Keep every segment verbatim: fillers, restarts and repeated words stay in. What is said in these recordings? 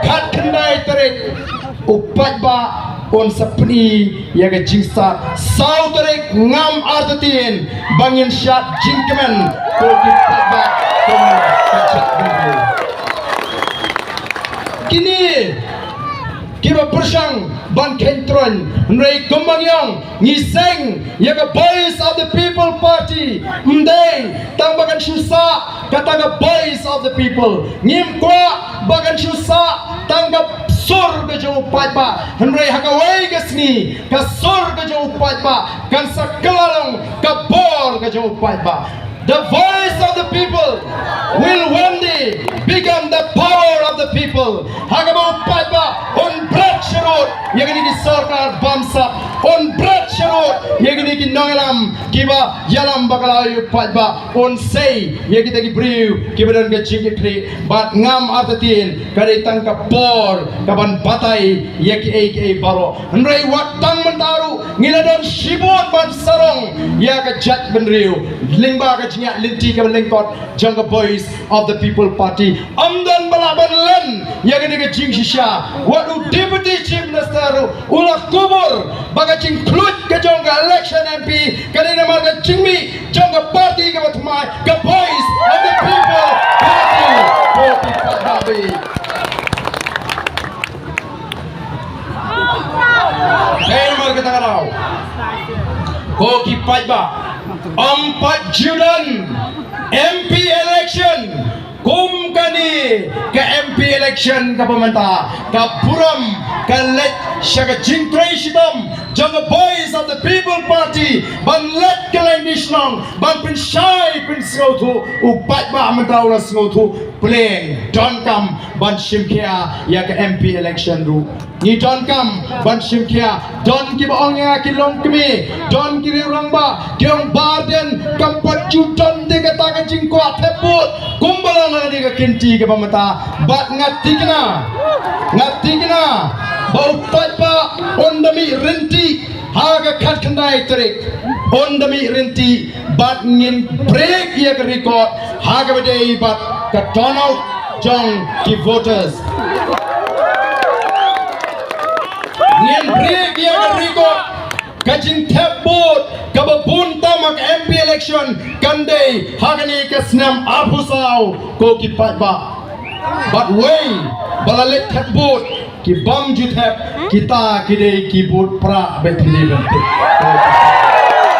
Khatkhyndai tarik u paidbah un sa pyni ïa ka jingsat. Saw tarik ngam artatien ba ngin shad jingkmen ko ki paidbah kum ka jait bynriew. Kine kiba pyrshang ban kheiñ troiñ, hynrei kumba ngi ong, ngi seng ïa ka Voice of the People Party. Ym dei tang ba kan shu sah kata ka Voice of the People. Ngim kwah ba kan shu sah tang ka sur ka jong u paidbah, hynrei ha kawei ka sngi ka sur ka jong u paidbah kan sa kylla long ka bor ka jong u paidbah. The voice of the people will one day become the power of the people. Ha kaba u paidbah un bret sharud ïa kine ki sorkar bamsap, un bret sharud ïa kine ki nongïalam kiba ïalam bakla ïa u paidbah, un sei ïa kita ki briew kiba don ka jingkitkhlieh. Bad ngam artatien ka dei tang ka por kaban batai ïa kiei kiei baroh. Hynrei wat tang mynta ruh ngi la don shibun ban sarong ïa ka jait bynriew lyngba ka jingïaid lynti kaba lyngkot jong ka Voice of the People Party. Ym don ba lah ban len ïa kane ka jingshisha. Wat u Deputy Chief Minister ruh u la kubur ba ka jingkhluit ka jong ka election M P ka dei namar ka jingmih jong ka party kaba thymmai, ka Voice of the People Party. Ko ki paidbah baieit, dei namar kata ka daw, ko ki paidbah, ym pat ju don M P election kum kane ka M P election kaba mynta. Ka burom ka leit sha ka jingtrei shitom jong ka Voice of the People Party ban leit kylleng ki shnong ban pynshai pynsngewthuh. U paidbah mynta u la sngewthuh, pyrshang donkam ban shimkhia ïa ka M P election ruh. Ngi donkam ban shimkhia. Don kiba ong ïa nga ki longkmie, don ki riew rangbah, ki ong Bah Ardent kam pat ju don de kata ka jingkwah thep vote kumba long ha kane ka kynti kaba mynta. Bad nga thikna, nga thikna ba u paidbah un da mih ryntih ha ka khatkhyndai tarik, un da mih ryntih. Bad ngin break ïa ka record ha kaba dei bad ka turnout jong ki voters. Ngin break ïa ka record. Ka jingthep vote kaba bun tam ha ka M P election kan dei ha kane ka snem arphew saw, ko ki paidbah. Bad wei ba la leit thep vote, ki bym ju thep, kita ki dei ki vote prah, bad ki dei ban thep.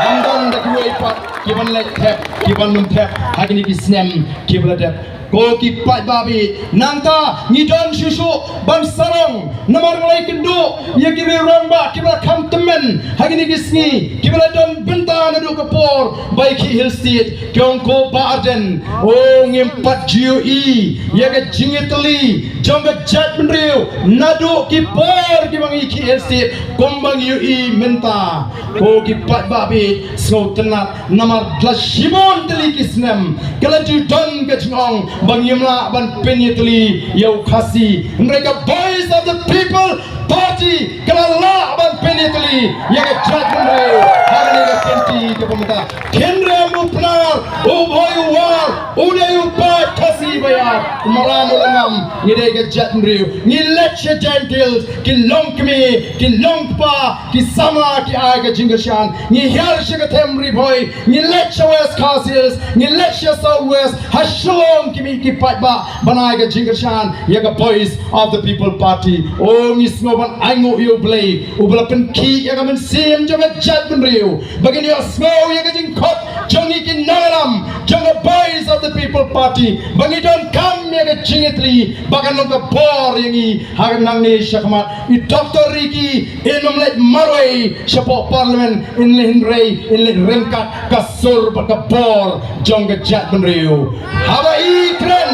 Ym don da kiwei pat ki ban leit thep, ki ban ym thep ha kine ki snem kiba la dep. Ko ki paidbah baieit, nangta ngi don shuh shuh ban sarong namar ngi la ïakynduh ïa ki riew rangbah kiba la kham tymmen ha kine ki sngi, kiba la don bynta naduh ka por ba ïa ki Hill State. Ki ong ko Bah Ardent, o ngim pat ju ïohi ïa ka jingïatylli jong ka jaitbynriew naduh ki por kiba ngi ïa ki Hill State kumba ngi ïohi mynta. Ko ki paidbah baieit, sngewtynnat namar la shibun tylli ki snem ka la ju don ka jingong ba ngim lah ban pynïatylli ïa u Khasi. Hynrei ka Voice of the People Party ka la lah ban pynïatylli ïa ka jaitbynriew ha kane ka kynti kaba mynta. Khynrem u Pnar, u Bhoi u War, u dei u paid Khasi ba ïar, u Maram u Lyngngam, ngi dei ka jaitbynriew. Ngi leit sha Jaintia Hills, ki longkmie, ki longkpa, ki samla ki ai ka jingkyrshan. Ngi hiar sha ka them Ri Bhoi, ngi leit sha West Khasi Hills, ngi leit sha South West, ha Shillong ki mih ki paidbah ban ai ka jingkyrshan ïa ka Voice of the People Party. O ngi sngew ban ainguh ïa U Blei uba la pynkhih ïa ka mynsiem jong ka jaitbynriew ba kin ïohsngew ïa ka jingkhot jong ngi ki nongïalam jong ka Voice of the People Party ba ngi donkam ïa ka jingïatylli ba kan long ka bor ïa ngi ha ka nangne shakhmat. I Doctor Ricky in ym leit marwei shapoh Parliament, in leit hynrei in leit ryngkat ka sur bad ka bor jong ka jaitbynriew. Haba i kren,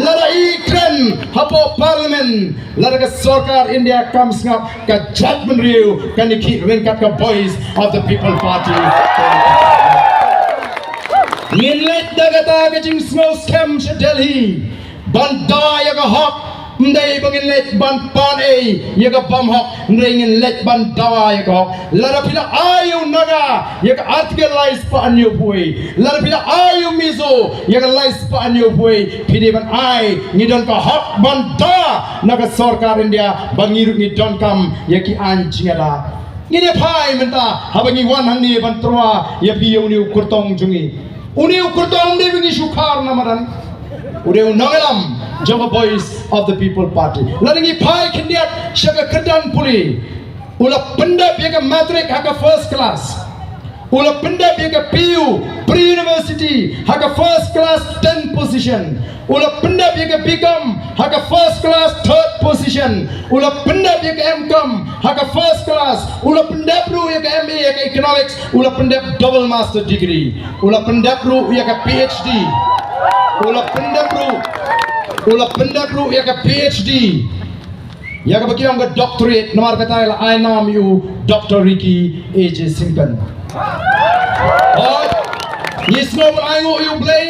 lada i kren hapoh Parliament, lada ka sorkar India kam sngap, ka jaitbynriew kan ïakhih ryngkat ka Voice of the People Party. Ngin leit da kata ka jingsngew skhem sha Delhi ban da ïa ka hok Ym dei ba ngin leit ban pan ei ïa ka bym hok, hynrei ngin leit ban dawa ïa ka hok. Lada phi la ai ïa u Naga ïa ka Article lai spah hynñiewphew, lada phi la ai ïa u Mizo ïa ka lai spah hynñiewphew, phi dei ban ai, ngi don ka hok ban dawa na ka sorkar India ba ngi ruh ngi donkam ïa ki aiñ jingïada. Ngin ïa phai mynta haba ngi wan hangne ban tyrwa ïa phi ïa une u kyrtong jong ngi. Une u kyrtong ym dei ba ngi shu khar na madan. U dei u nongïalam jong ka Voice of the People Party. Lada ngi phai khyndiat sha ka kyrdan pule, u la pyndep ïa ka matric ha ka first class. U la pyndep ïa ka P U, pre university, ha ka first class, tenth position. U la pyndep ïa ka B Com ha ka first class, third position. U la pyndep ïa ka M Com ha ka first class. U la pyndep ruh ïa ka M A ha ka economics. U la pyndep double master degree. U la pyndep ruh ïa ka P H D. U la pyndep ruh, u la pyndep ruh ïa ka P H D, ïa kaba ki ong ka doctorate, namar kata la ai nam ïa u Doctor Ricky A J Syngkon. Hooid, ngi sngew ban ainguh ïa U Blei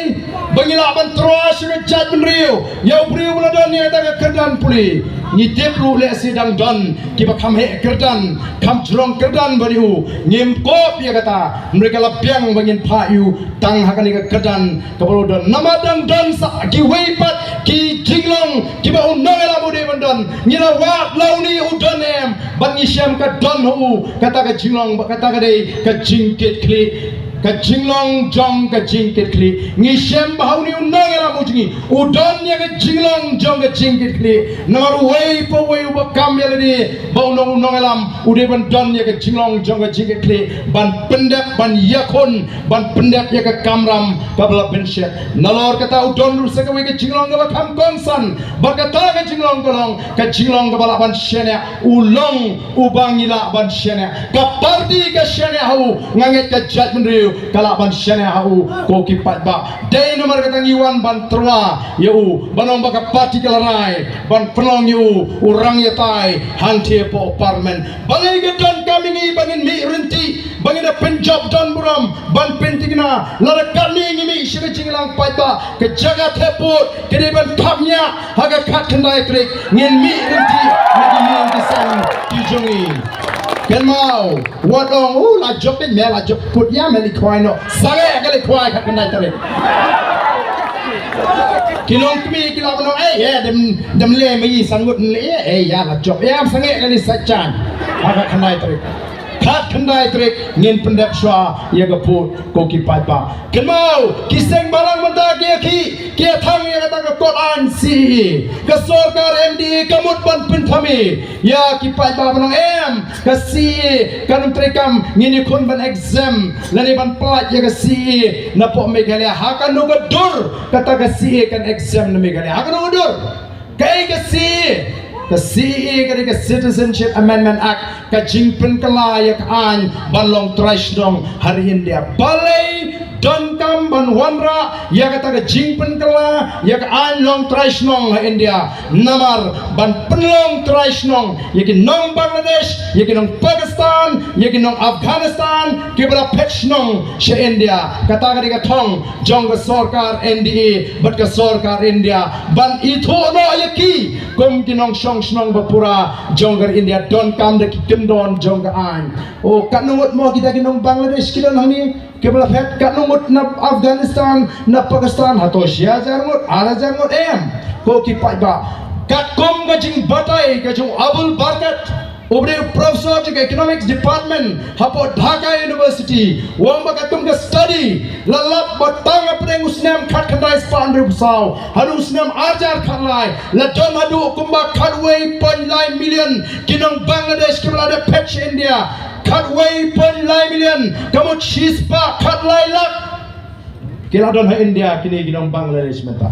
ba ngi lah ban tyrwa sha ka jaitbynriew ïa u briew ba la don ïa kata ka kyrdan pule. Ngi tip ruh lehse dang don kiba kham heh kyrdan, kham jrong kyrdan bad ïa u. Ngim kop ïa kata, hynrei ka la biang ba ngin phah ïa u tang ha kane ka kyrdan kaba u don. Namar dang don sa kiwei pat ki jinglong kiba u nongïalam u dei ban don. Ngi la wad la une u don em, bad ngi shem ka don ha u kata ka jinglong, bad kata ka dei ka jingkitkhlieh. Ka jinglong jong ka jingkitkhlieh. Ngi shem ba ha une u nongïalam u jong ngi u don ïa ka jinglong jong ka jingkitkhlieh. Namar uwei pa uwei uba kam ïa lade ba u nong, u nongïalam u dei ban don ïa ka jinglong jong ka jingkitkhlieh, ban pyndep, ban ïakhun, ban pyndep ïa ka kamram kaba la bynshet. Nalor kata u don ruh sa kawei ka jinglong kaba kham kongsan. Bad kata ka jinglong ka long ka jinglong kaba lah ban shaniah, u long uba ngi lah ban shaniah. Ka party ka shaniah ha u, nga ngeit ka jaitbynriew ka lah ban shaniah ha u, ko ki paidbah. Dei namar kata ngi wan ban tyrwa ïa u, ban ong ba ka party ka la rai ban pynlong ïa u u rangïatai hangtei hapoh Parliament. Balei ka donkam ïa ngi ba ngin mih ryntih, ba ngin da pynjop don burom, ban pynthikna? Lada katne ngi mih sha ka jingïalang paidbah, ka jaka thep vote ka dei ban thap ñiah ha ka khatkhyndai tarik. Ngin mih ryntih na ki ïing ki sem ki jong ngi. Kynmaw, wat ong, u la jop, me la jop, put ïa me leit khwai noh. Sangeh ka leit khwai khatkhyndai tarik. Ki nongkmie ki la ban ong, eh, eh, dem, dem leh ma i san ngut, eh, eh, ïa la jop, ïa sangeh ka leit sa jan ha khatkhyndai tarik. Khatkhyndai tarik ngin pyndep shuwa ïa ka vote, ko ki paidbah. Kynmaw, ki seng balang mynta ki ïa ki, ki ïa thang ïa kata ka kot aiñ C A A. Ka sorkar M D A ka mut ban pynthame ïa ki paidbah ban ong em, ka C A A kan ym treikam, ngin ïakhun ban exempt lane ban pyllait ïa ka C A A napoh Meghalaya. Ha kano ka dur kata ka C A A kan exempt na Meghalaya? Ha kano ka dur? Kaei ka C A A? Ka C A A ka dei ka Citizenship Amendment Act, ka jingpynkylla ïa ka aiñ ban long trai shnong ha ri India. Balei donkam ban wanrah ïa kata ka jingpynkylla ïa ka aiñ long trai shnong ha India? Namar ban pynlong trai shnong ïa ki nong Bangladesh, ïa ki nong Pakistan, ïa ki nong Afghanistan kiba la phet shnong sha India. Kata ka dei ka thong jong ka sorkar N D A bad ka sorkar India ban ithuh noh ïa ki kum ki nongshong shnong bapura jong ka ri India. Donkam da ki kyndon jong ka aiñ. O, katno ngut mo kita ki nong Bangladesh ki don hangne kiba la phet? Katno ngut na Afghanistan, na Pakistan? Hato shi hajar ngut, ar hajar ngut em, ko ki paidbah? Katkum ka jingbatai ka jong Abul Barkat, uba dei u professor jong ka Economics Department hapoh Dhaka University, u ong ba katkum ka study la lap ba tang hapdeng u snem khatkhyndai spah hynriewphew saw haduh u snem arhajar khatlai, la don haduh kumba khatwei point lai million ki nong Bangladesh kiba la dep phet sha India. Khatwei point lai million, ka mut shispah khatlai lak. Ki la don ha India kine ki nong Bangladesh mynta.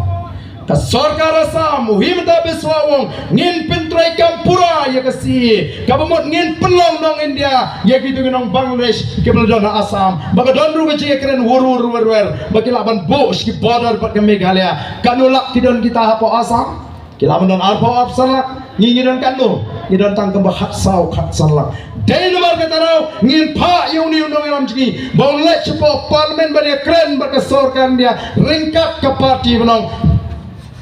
Ka sorkar Assam u hi mynta biswa u ong, ngin pyntreikam pura ïa ka C A A. Kaba mut ngin pynlong nong India ïa kito ki nong Bangladesh kiba la don ha Assam. Ba ka don ruh ka jingkren wur wur wer wer ba ki lah ban buh sha ki border bad ka Meghalaya. Katno lak ki don kita hapoh Assam? Ki lah ban don arphew arphew san lak. Ngi ngi don katno? Ngi don tang kumba khatsaw khatsan lak. Dei namar kata ruh ngin phah ïa une u nongïalam jong ngi ba un leit shapoh Parliament ban ïakren bad ka sorkar India ryngkat ka party ba nong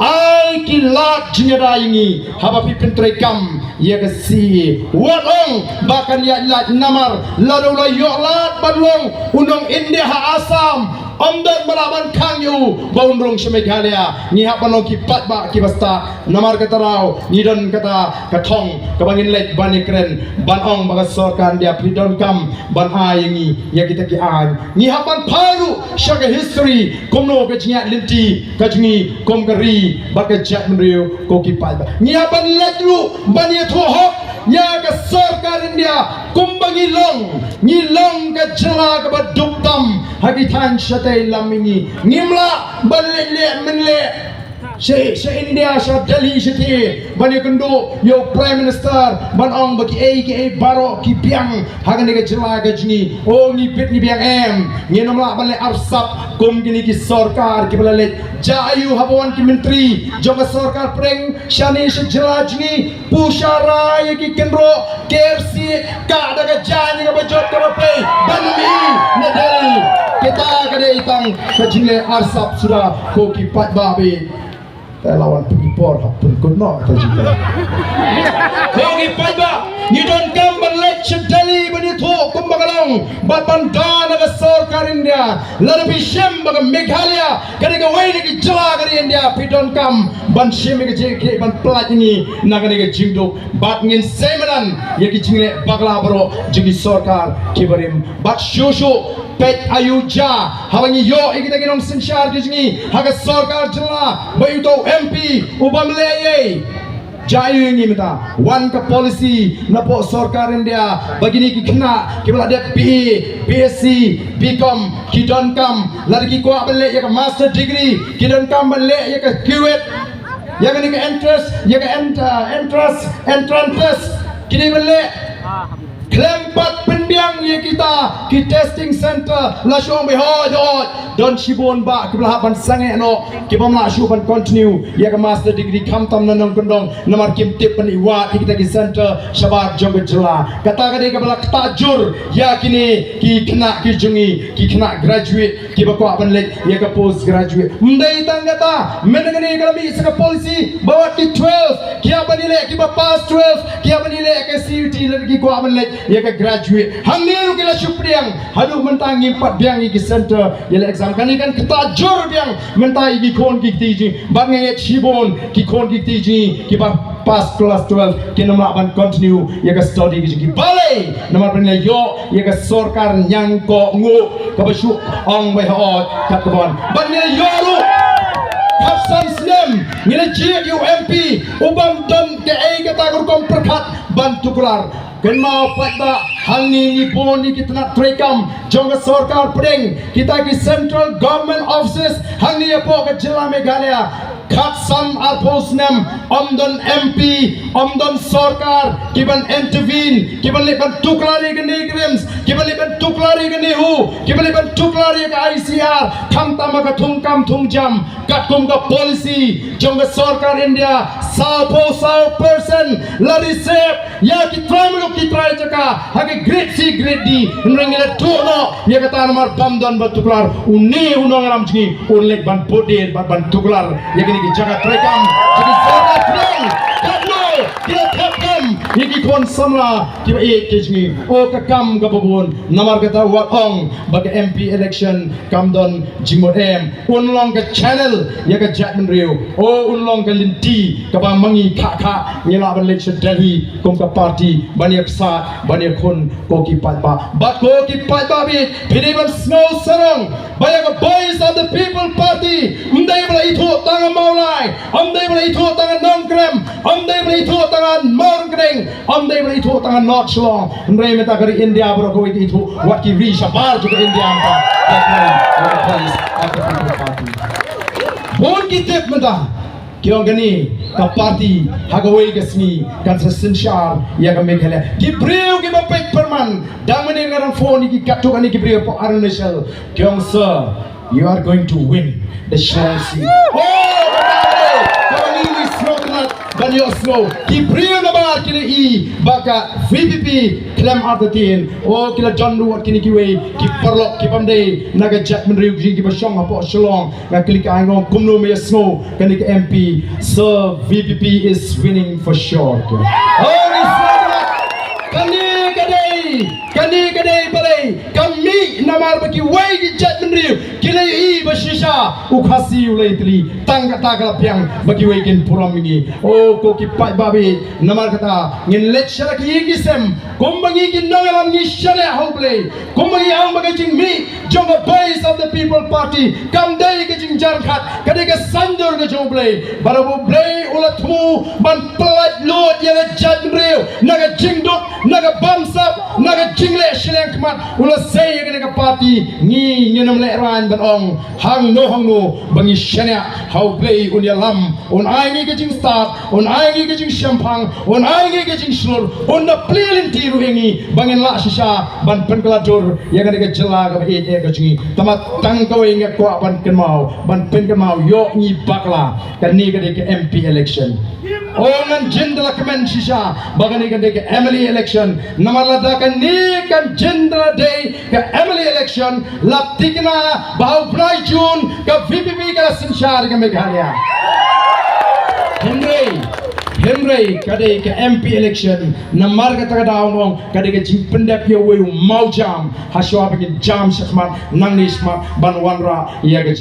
Ai ki lad jingïada ïa ngi haba phi pyntreikam ïa ka C A A. Wat ong ba kan ïaid lad namar lada u la ïoh lad ban long u nong India ha Assam, ym don ba lah ban khang ïa u ba un rung sha Meghalaya. Ngi hap ban long ki paidbah kiba stad. Namar kata ruh ngi don kata ka thong kaba ngin leit ban ïakren ban ong ba ka sorkar India phi donkam ban ai ïa ngi ïa kita ki aiñ. Ngi hap ban phai ruh sha ka history kumno ka jingïaid lynti ka jong ngi kum ka ri bad ka jaitbynriew ko ki paidbah. Ngi hap ban leit ruh ban ïathuh hok ïa ka sorkar India kumba ngi long, ngi long ka jylla kaba duk tam ha ki thaiñ shatei lam mihngi. Ngim lah ban leit leh mynleh sha, sha India, sha Delhi, shatei ban ïakynduh ïa u Prime Minister ban ong ba kiei kiei baroh ki biang ha kane ka jylla ka jong ngi. O, ngi bit ngi biang em. Ngin ym lah ban leh arsap kum kine ki sorkar kiba la leit. Jia aiu haba wan ki myntri jong ka sorkar pdeng shane sha jylla jong ngi, pyrshah rai ïa ki kynroh K F C, ka da ka jaiñ ïa kaba jot kaba pei ban mih na Delhi. Kita ka dei tang ka jingleh arsap suda ko ki paidbah bit. Te la wan pynpor ha pynkut noh te jingte. Ko ki paidbah, ngi donkam ban leit sha Delhi ban ïathuh kumba ka long bad ban da na ka sorkar India. Lada phi shem ba ka Meghalaya ka dei kawei na ki jylla ka dei India, phi donkam ban shim ïa ka jingkit ban pyllait ïa ngi na kane ka jingduk. Bad ngin sei madan ïa ki jingleh bakla baroh jong ki sorkar kiba rim. Bad shuh shuh peit aiu jia haba ngi ïoh ïa kita ki nongsynshar ki jong ngi ha ka sorkar jylla ba ïoh uto u M P u bym leh ei ei. Jia aiu ïa ngi mynta, wan ka policy napoh sorkar India ba kine ki khynnah kiba la dep B A, B S C, B Com ki donkam, lada ki kwah ban leh ïa ka master degree, ki donkam ban leh ïa ka KUET, ïa kane ka entrance, ïa ka ent-, uh, entrance, entrance test, ki dei ban leh. Khlem pat pynbiang ïa kita ki testing center, la shu ong ba hoi hoi, don shibun bah kiba la hap ban sangeh noh, ki bym lah shuh ban continue ïa ka master degree khamtam na nongkyndong namar kim tip ban ïa wad ïa kita ki center shabar jong ka jylla. Kata ka dei kaba la ktah jur ïa kine ki khynnah ki jong ngi, ki khynnah graduate kiba kwah ban leit ïa ka post graduate. Ym dei tang kata, mynta kane ka la mih sa ka policy ba wat ki twelve ki hap ban ïaleh, kiba pass twelve ki hap ban ïaleh ka C U T lada ki kwah ban leit ïa ka graduate. Hangne ruh ki la shu pdiang, haduh mynta ngim pat biang ïa ki center ïaleh exam. Kane kan ktah jur biang mynta ïa ki khun ki kti jong ngi, bad nga ngeit shibun ki khun ki kti jong ngi kiba pass class twelve kin ym lah ban continue ïa ka study ka jong ki. Balei? Namar ba ngi la ïoh ïa ka sorkar ñiangkohnguh kaba shu ong bai hoi kat ka ban. Bad ngi la ïoh ruh khatsan snem ngi la jied ïa u M P u bym don kaei kata ka rukom pyrkhat ban tuklar. Kynmaw paidbah, hangne ngi bun ïa ki tnat treikam jong ka sorkar pdeng, kita ki central government offices hangne hapoh ka jylla Meghalaya. Khatsan arphew snem ym don M P, ym don sorkar ki ban intervene, ki ban leit ban tuklar ïa ka NEIGRIHMS, ki ban leit ban tuklar ïa ka NEHU, ki ban leit ban tuklar ïa ka I C R, khamtam ha ka thungkam thungjam, katkum ka policy jong ka sorkar India, sawphew saw percent la reserve ïa ki trai muluk ki trai jaka ha ka grade C grade D. Hynrei ngi la tuh noh ïa kata namar bym don ba tuklar. Une u nongïalam jong ngi un leit ban bud dien bad ban tuklar ïa kine ki jaka treikam jong ki sorkar pdeng. Katno ki la thep kam ïa ki khun samla kiba ïeit ki jong ngi. O ka kam kaba bun. Namar kata wat ong ba ka M P election kam don jingmut em. Un long ka channel ïa ka jaitbynriew. O un long ka lynti kaba ma ngi khah khah ngi lah ban leit sha Delhi kum ka party ban ïa pynshai ban ïa khun ko ki paidbah. Bad ko ki paidbah bit, phi dei ban sngew sarong ba ïa ka Voice of the People Party ym dei ba la ithuh tang ha Mawlai, ym dei ba la ithuh tang ha Nongkrem, ym dei ba la ithuh tang ha Mawryngkneng, ym dei ba la ithuh tang ha North Shillong. Hynrei mynta ka ri India baroh kawei ka ithuh, wat ki ri shabar jong ka India mynta. Ka Voice of the People Party. Bun ki tip mynta ki ong kane ka party ha kawei ka sngi kan sa synshar ïa ka Meghalaya. Ki briew kiba peit pyrman, dang mynne nga dang phone ïa ki katto katne ki briew hapoh Arunachal, ki ong, "Sir, you are going to win the Shillong seat." Oh, kaba ngi ngi sngewtynnat ban ïohsngew. Ki briew nabar ki la ïohi ba ka V P P Lem artatien, o ki la don ruh wat kine kiwei ki paralok ki bym dei na ka jaitbynriew, ki kiba shong hapoh Shillong. Nga kylli ka, ai ngong kumno me ïa sngew kane ka M P, so V P P is winning for sure. O ngi sngewbha. Kane ka dei, kane ka dei balei ka mih, namar ba kiwei ki jaitbynriew ki la ïohi ba shisha u Khasi u la ïatylli, tang kata ka la pdiang ba kiwei kin burom ïa ngi. O ko ki paidbah, namar kata ngin leit sha la ki ïing ki sem kumba ngi ki nongïalam ngi shaniah ha U Blei. Kumba ngi ong ba ka jingmih jong ka Voice of the People Party kam dei ka jingjyrngkhat, ka dei ka saiñdur ka jong U Blei. Bad U Blei u la thmu ban pyllait lut ïa ka jaitbynriew na ka jingduk, na ka bamsap, na ka jingleh shiliang khmat. U la sei ïa kane ka party, ngi ngin ym lehrain ban ong hangno hangno ba ngi shaniah ha U Blei. Un ïalam, un ai ngi ka jingstad, un ai ngi ka jingshemphang, un ai ngi ka jingshlur, un da plie lynti ruh ïa ngi ba ngin lah shisha ban pynkylla dur ïa kane ka jylla kaba ïeit ka jong ngi. Tangba tang kawei nga kwah ban kynmaw, ban pynkynmaw ïa ngi bakla, kane ka dei ka M P election. O ngan jin da la kmen shisha ba kane ka dei ka M L A election, namar lada kane kan jin da la dei ka M L A election, la thikna ba ha u bnai June ka V P P ka la synshar ïa ka Meghalaya. Hynrei, hynrei ka dei ka M P election, namar kata ka daw ngong ka dei ka jingpyndep ïa uwei u mawjam, ha shuwa ba ngin jam shakhmat nangne shakhmat ban wanrah ïa ka